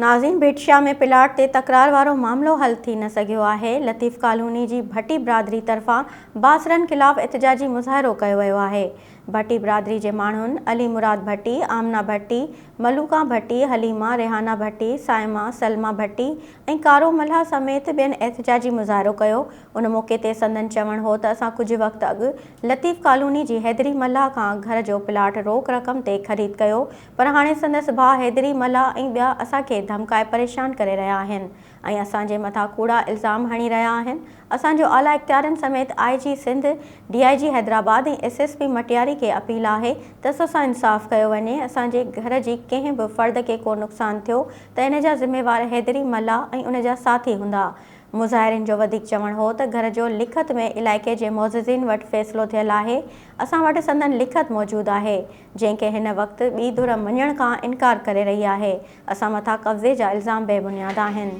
ناظرين ڀٽشاهه ۾ پلاٽ تي تڪرار وارو معاملو حل ٿي نه سگهيو آهي، لطيف ڪالوني جي ڀٽي برادري طرفان بااثرن خلاف احتجاجي مظاهرو ڪيو ويو آهي، ڀٽي برادري جي ماڻهن علي مراد ڀٽي، آمنه ڀٽي، ملوڪان ڀٽي، حليمه، ريحانه ڀٽي، صائمه، سلميٰ ڀٽي ۽ ڪارو ملاح سميت ٻين احتجاجي مظاهرو ڪيو، ان موقعي تي سندن چوڻ هو ته اسان ڪجهه وقت اڳ لطيف ڪالوني جي حيدري ملاح کان گهر جو پلاٽ روڪ رقم تي خريد ڪيو پر هاڻي سندس ڀاء حيدري ملاح ۽ ٻيا اسان کي ڌمڪائي پريشان ڪري رهيا آهن ۽ اسان جي مٿان ڪوڙا الزام هڻي رهيا آهن. اسان جو اعليٰ اختيارين سميت I G Sindh, D I G Hyderabad ۽ S S P Matiari کي اپيل آهي ته اسان سان انصاف ڪيو وڃي، اسان جي گهر جي ڪنهن به فرد کي ڪو نقصان ٿيو ته ان جا ذميوار حيدري ملاح ۽ ان جا ساٿي هوندا. مظاهرين جو وڌيڪ چوڻ هو ته گهر جو لکت ۾ علائقي جي معززين وٽ فيصلو ٿيل آهي، اسان وٽ سندن لکت موجود آهي. جنهن کي هن وقت ٻي ڌر مڃڻ کان انڪار ڪري رهي آهي، اسان مٿان قبضي جا الزام بي بنياد آهن.